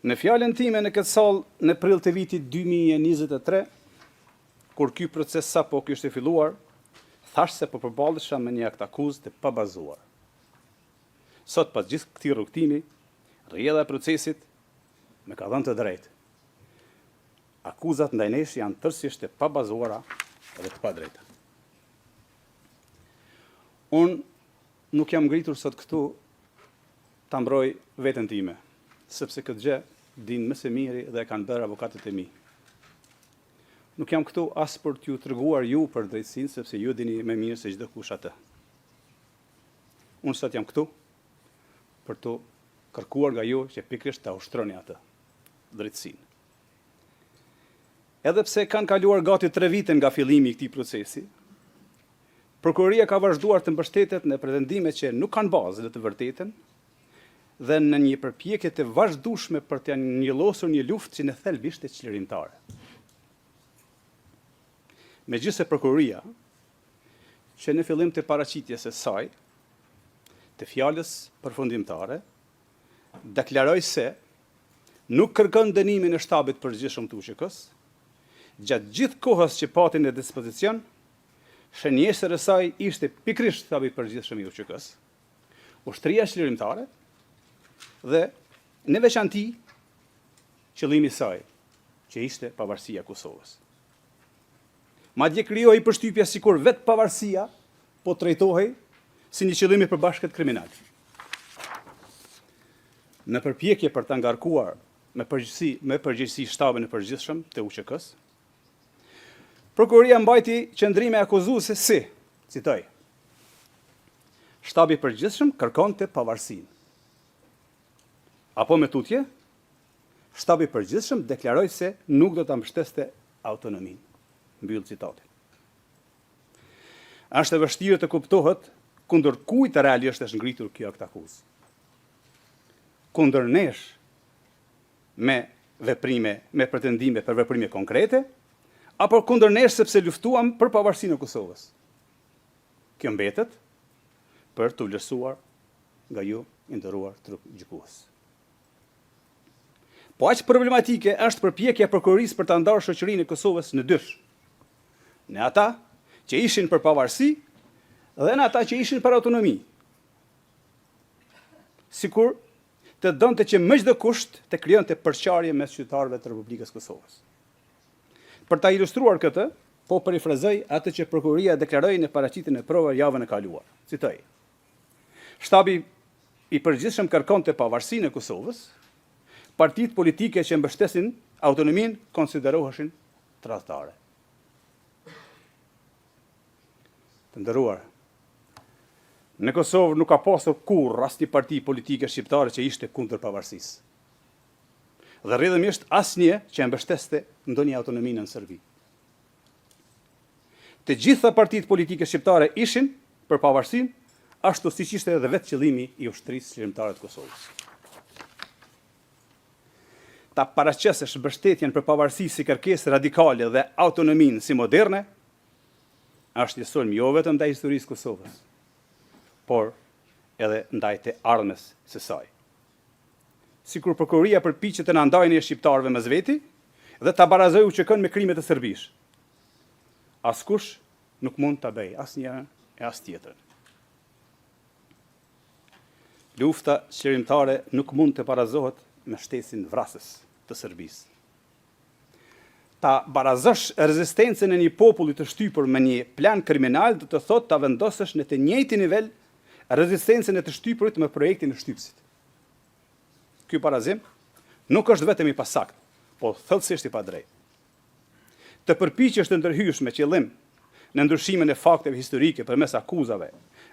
Në fjalën time në këtë sallë në prill të vitit 2023, kur ky proces sapo kishte filluar, thashë se po përballesha me një aktakuzë të pabazuar. Sot pas gjithë këtij rrugëtimi, rrjedha e procesit më ka dhënë të drejtë. Akuzat ndaj nesh janë tërësisht të pabazuara dhe të padrejta. Unë nuk jam ngritur sot këtu ta mbroj veten time, sepse këtë gjë dinë më së miri dhe e kanë bërë avokatët e mi. Nuk jam këtu as për t'ju treguar ju për drejtësinë, sepse ju dini më mirë se çdokush atë. Unë sot jam këtu për të kërkuar nga ju që pikërisht ta ushtroni atë drejtësinë. Edhe pse kanë kaluar gati 3 vite nga fillimi i këtij procesi, prokuroria ka vazhduar të mbështetet në pretendime që nuk kanë bazë në të vërtetën dhe në një përpjekje të vazhdueshme për të njëllosur një luftë që në thelb ishte çlirimtare. Megjithëse prokuroria që në fillim të paraqitjes së saj, të fjalës përfundimtare, deklaroi se nuk kërkon dënimin e shtabit të përgjithshëm të UÇK-së, gjatë gjithë kohës që pati në dispozicion, shënjestër e saj ishte pikërisht shtabi i përgjithshëm i UÇK-së, ushtria çlirimtare dhe në veçanti qëllimi i saj, që ishte pavarësia e Kosovës. Madje krijohej përshtypja sikur vetë pavarësia po trajtohej si një qëllim i përbashkët kriminal. Në përpjekje për ta ngarkuar me përgjegjësi, me përgjegjësi shtabin e përgjithshëm të UÇK-së, prokuroria mbajti qëndrime akuzuese si, citoj, Shtabi i përgjithshëm kërkonte pavarësinë. Apo më tutje, Shtabi i përgjithshëm deklaroi se nuk do ta mbështeste autonominë. Mbyll citatin. Është e vështirë të kuptohet kundër kujt realisht është ngritur kjo aktakuzë. Kundër nesh me veprime, me pretendime për veprime konkrete, apo kundër nesh sepse luftuam për pavarësinë e Kosovës. Kjo mbetet për t'u vlerësuar nga ju i nderuar trup gjykues. Po aq problematike është përpjekja e prokurorisë për ta ndarë shoqërinë e Kosovës në dysh. Në ata që ishin për pavarësi dhe në ata që ishin për autonomi. Sikur të donte që me çdo kusht të krijonte përçarje mes qytetarëve të Republikës së Kosovës. Për ta ilustruar këtë, po perifrazoj atë që prokuroria deklaroi në paraqitjen e provave javën e kaluar. Citoj: Shtabi i përgjithshëm kërkonte pavarësinë e Kosovës, partitë politike që mbështesin autonominë konsideroheshin tradhtare. Të nderuar, në Kosovë nuk ka pasur kurrë asnjë parti politike shqiptare që ishte kundër pavarësisë. Dhe rrjedhimisht asnjë që e mbështeste ndonjë autonomi në Serbi. Të gjitha partitë politike shqiptare ishin për pavarësinë, ashtu siç ishte edhe vetë qëllimi i Ushtrisë Çlirimtare të Kosovës. Ta paraqesësh mbështetjen për pavarësi si kërkesë radikale dhe autonominë si moderne, është një sulm jo vetëm ndaj historisë së Kosovës, por edhe ndaj të ardhmes së saj. Sikur prokuroria përpiqet të na ndajë ne shqiptarëve mes veti dhe ta barazojë UÇK-në me krimet e Serbisë. Askush nuk mund ta bëjë as njërën e as tjetrën. Lufta çlirimtare nuk mund të barazohet me shtetin vrasës të Serbisë. Ta barazosh rezistencën e një populli të shtypur me një plan kriminal do të thotë ta vendosësh në të njëjtin nivel rezistencën e të shtypurit me projektin e shtypësit. Ky barazim nuk është vetëm i pasaktë, por thellësisht i padrejtë. Të përpiqesh të ndërhysh me qëllim në ndryshimin e fakteve historike përmes akuzave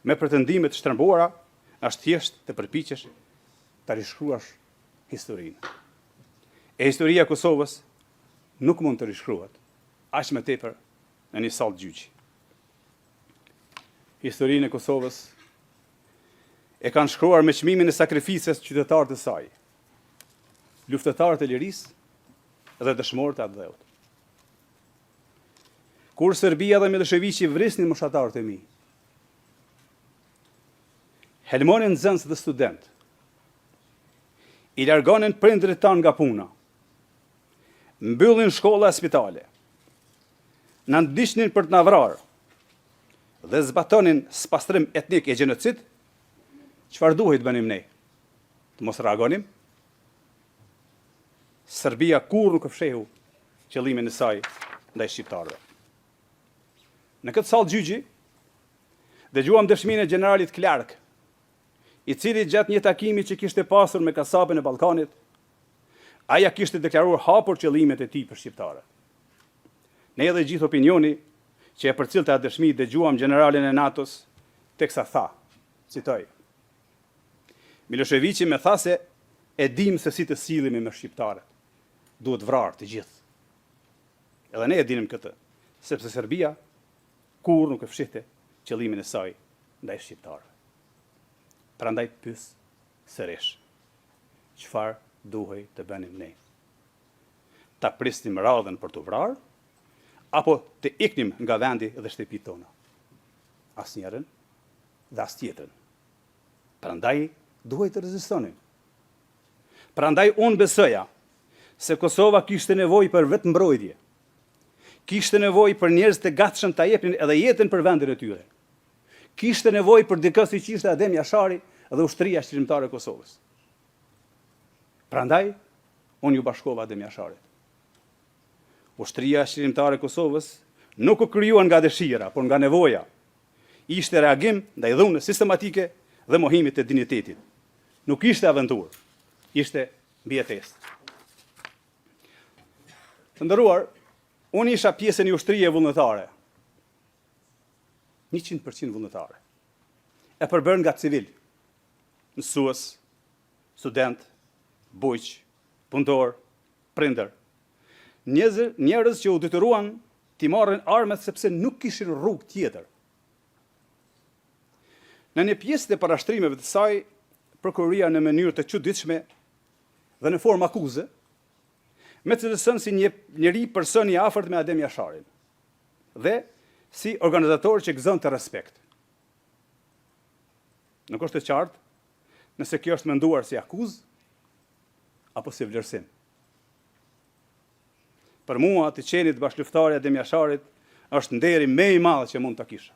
me pretendime të shtrembëruara, është thjesht të përpiqesh ta rishkruash historinë. E historia e Kosovës nuk mund të rishkruhet, aq më tepër në një sallë gjyqi. Historinë e Kosovës e kanë shkruar me çmimin e sakrificës qytetarët e saj, luftëtarët e lirisë dhe dëshmorët e atdheut. Kur Serbia dhe Millosheviqi vrisnin moshatarët e mi, helmonin nxënës dhe studentë, I largonin prindërit tanë nga puna. Mbyllnin shkolla e spitale. Na ndiqnin për të na vrarë dhe zbatonin spastrim etnik e gjenocid, çfarë duhej të bënim ne? Të mos reagonim? Serbia kurrë nuk e fshehu qëllimin e saj ndaj shqiptarëve. Në këtë sallë gjyqi, dëgjuam dëshminë e gjeneralit Clark, i cili gjatë një takimi që kishte pasur me kasapin e Ballkanit, ai ia kishte deklaruar hapur qëllimet e tij për shqiptarët. Ne edhe gjithë opinioni që e përcillte atë dëshmi dëgjuam gjeneralin e NATO-s teksa tha, citoj, Milosheviqi më tha se e dimë se si të sillemi me shqiptarët. Duhet vrarë të gjithë. Edhe ne e dinim këtë, sepse Serbia kurrë nuk e fshihte qëllimin e saj ndaj shqiptarëve. Prandaj pyes sërish, çfarë duhej të bënim ne? Ta prisnim radhën për t'u vrarë apo të iknim nga vendi dhe shtëpitë tona? Asnjërën dhe as tjetrën. Prandaj duhej të rezistonim. Prandaj unë besoja se Kosova kishte nevojë për vetëmbrojtje. Kishte nevojë për njerëz të gatshëm ta jepnin edhe jetën për vendin e tyre. Kishte nevojë për dikë siç ishte Adem Jashari dhe Ushtria Çlirimtare e Kosovës. Prandaj unë iu bashkova Adem Jasharit. Ushtria Çlirimtare e Kosovës nuk u krijua nga dëshira, por nga nevoja. Ishte reagim ndaj dhunës sistematike dhe mohimit të dinjitetit. Nuk ishte aventurë, ishte mbijetesë. Të nderuar, unë isha pjesë e një ushtrie vullnetare. 100% vullnetare. E përbërë nga civilë, mësues, studentë, bujq, punëtorë, prindër. Njerëz që u detyruan t'i marrin armët sepse nuk kishin rrugë tjetër. Në një pjesë të parashtrimeve të saj, prokuroria në mënyrë të çuditshme dhe në formë akuze, më cilëson si një njeri person i afërt me Adem Jasharin dhe si organizator që gëzonte respekt. Nuk është e qartë nëse kjo është menduar si akuzë apo si vlerësim. Për mua, të qenit bashkëluftëtar i Adem Jasharit është nderi më i madh që mund ta kisha.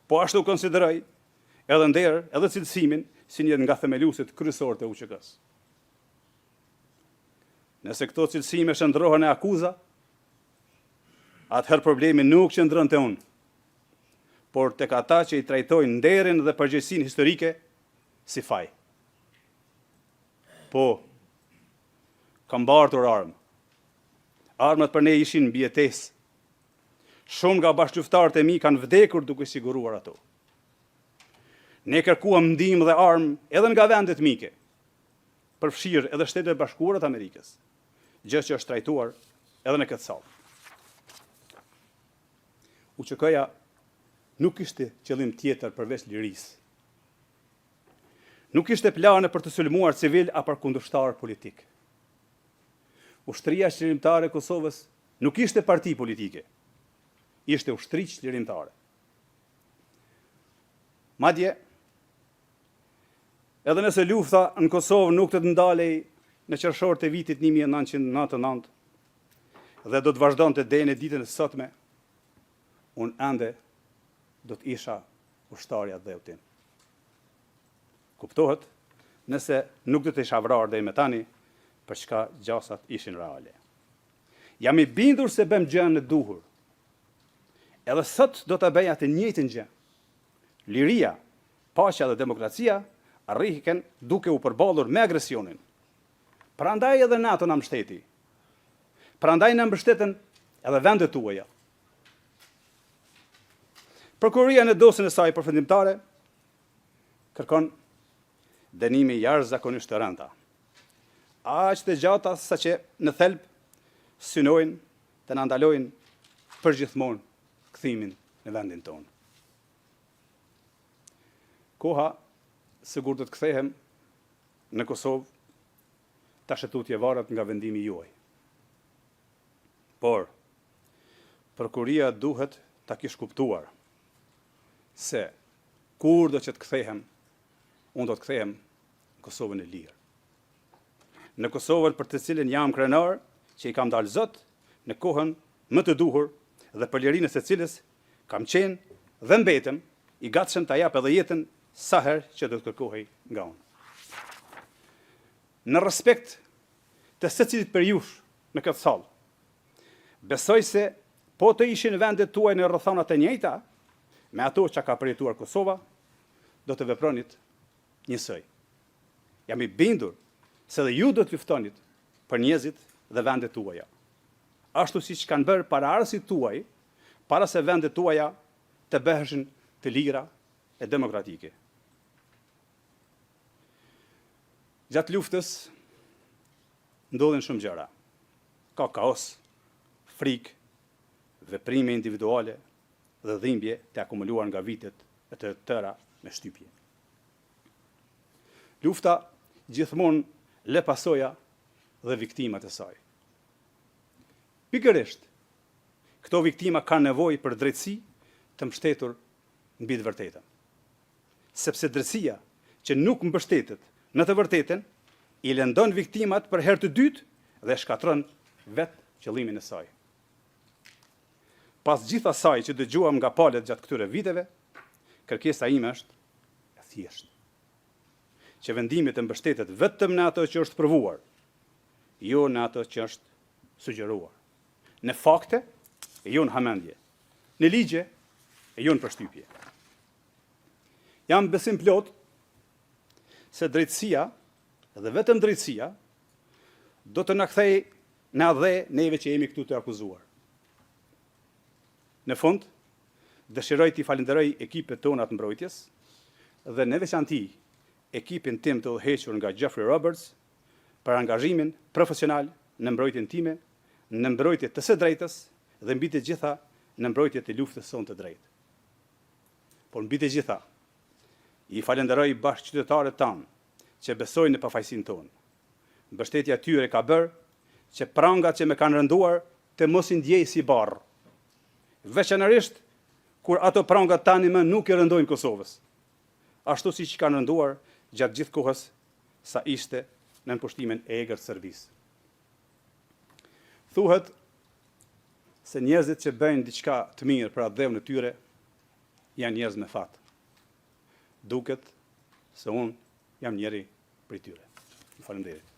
Po ashtu konsideroj edhe nder edhe cilësimin si një nga themeluesit kryesorë të UÇK-së. Nëse këto cilësime shndërrohen në akuza, atëherë problemi nuk qëndron te unë, por tek ata që i trajtojnë nderin dhe përgjegjësinë historike si faj. Po, kam bartur armë. Armët për ne ishin mbijetesë. Shumë nga bashkëluftëtarët e mi kanë vdekur duke siguruar ato. Ne kërkuam ndihmë dhe armë edhe nga vendet mike, përfshirë edhe Shtetet e Bashkuara të Amerikës, gjë që është trajtuar edhe në këtë sallë. UÇK-ja nuk kishte qëllim tjetër përveç lirisë. Nuk kishte plane për të sulmuar civilë apo kundërshtarë politikë. Ushtria Çlirimtare e Kosovës nuk ishte parti politike. Ishte ushtri çlirimtare. Madje, edhe nëse lufta në Kosovë nuk do të ndalej në qershor të vitit 1999 dhe do të vazhdonte deri në ditën e sotme, unë ende do të isha ushtar i atdheut tim. Kuptohet, nëse nuk do të isha vrarë deri më tani, për çka gjasat ishin reale. Jam i bindur se bëmë gjënë e duhur. Edhe sot do ta bëja të njëjtën gjë. Liria, paqja dhe demokracia arrihen duke u përballur me agresionin. Prandaj edhe NATO na mbështeti. Prandaj na mbështetën edhe vendet tuaja. Prokuroria në dosjen e saj përfundimtare kërkon dënime jashtëzakonisht të rënda. Aq të gjata sa që në thelb synojnë të na ndalojnë përgjithmonë kthimin në vendin tonë. Koha se kur do të kthehem në Kosovë tash e tutje varet nga vendimi juaj. Por, prokuroria duhet ta kish kuptuar se kurdo që të kthehem, unë do të kthehem në Kosovën e lirë. Në Kosovën për të cilën jam krenar që i kam dalë zot në kohën më të duhur dhe për lirinë e së cilës kam qenë dhe mbetem i gatshëm ta jap edhe jetën sa herë që do të kërkohej nga unë. Në respekt të secilit prej jush në këtë sallë, besoj se po të ishin vendet tuaj në rrethana të njëjta me ato që ka përjetuar Kosova, do të vepronit njësoj. Jam i bindur se dhe ju do të luftonit për njerëzit dhe vendet tuaja. Ashtu siç kanë bërë paraardhësit tuaj para se vendet tuaja të bëheshin të lira e demokratike. Gjatë luftës ndodhin shumë gjëra. Ka kaos, frikë, veprime individuale dhe dhimbje të akumuluar nga vitet e të tëra me shtypje. Lufta gjithmonë lë pasoja dhe viktimat e saj. Pikërisht, këto viktima kanë nevojë për drejtësi të mbështetur mbi të vërtetën. Sepse drejtësia që nuk mbështetet në të vërtetën, i lëndon viktimat për herë të dytë dhe shkatërron vetë qëllimin e saj. Pas gjithë asaj që dëgjuam nga palët gjatë këtyre viteve, kërkesa ime është e thjeshtë. Që vendimi të mbështetet vetëm në ato që është provuar, jo në ato që është sugjeruar. Në fakte, e jo në hamendje. Në ligje, e jo në përshtypje. Jam besimplotë se drejtësia dhe vetëm drejtësia do të na kthejë në atdhe neve që jemi këtu të akuzuar. Në fund, dëshiroj t'i falënderoj ekipet tona të mbrojtjes dhe në veçanti ekipin tim të udhëhequr nga Jeffrey Roberts për angazhimin profesional në mbrojtjen time, në mbrojtje të së drejtës dhe mbi të gjitha në mbrojtje të luftës sonë të drejtë. Por mbi të gjitha, i falënderoj bashkëqytetarët tanë që besojnë në pafajësinë tonë. Mbështetja e tyre ka bërë që prangat që më kanë rënduar të mos i ndjej si barrë. Veçanërisht kur ato pranga tani më nuk i rëndojnë Kosovës, ashtu siç i kanë rënduar gjatë gjithë kohës sa ishte nën pushtimin e egër të Serbisë. Thuhet se njerëzit që bëjnë diçka të mirë për atdheun e tyre janë njerëz me fat. Duket se unë jam njëri prej tyre. Ju faleminderit.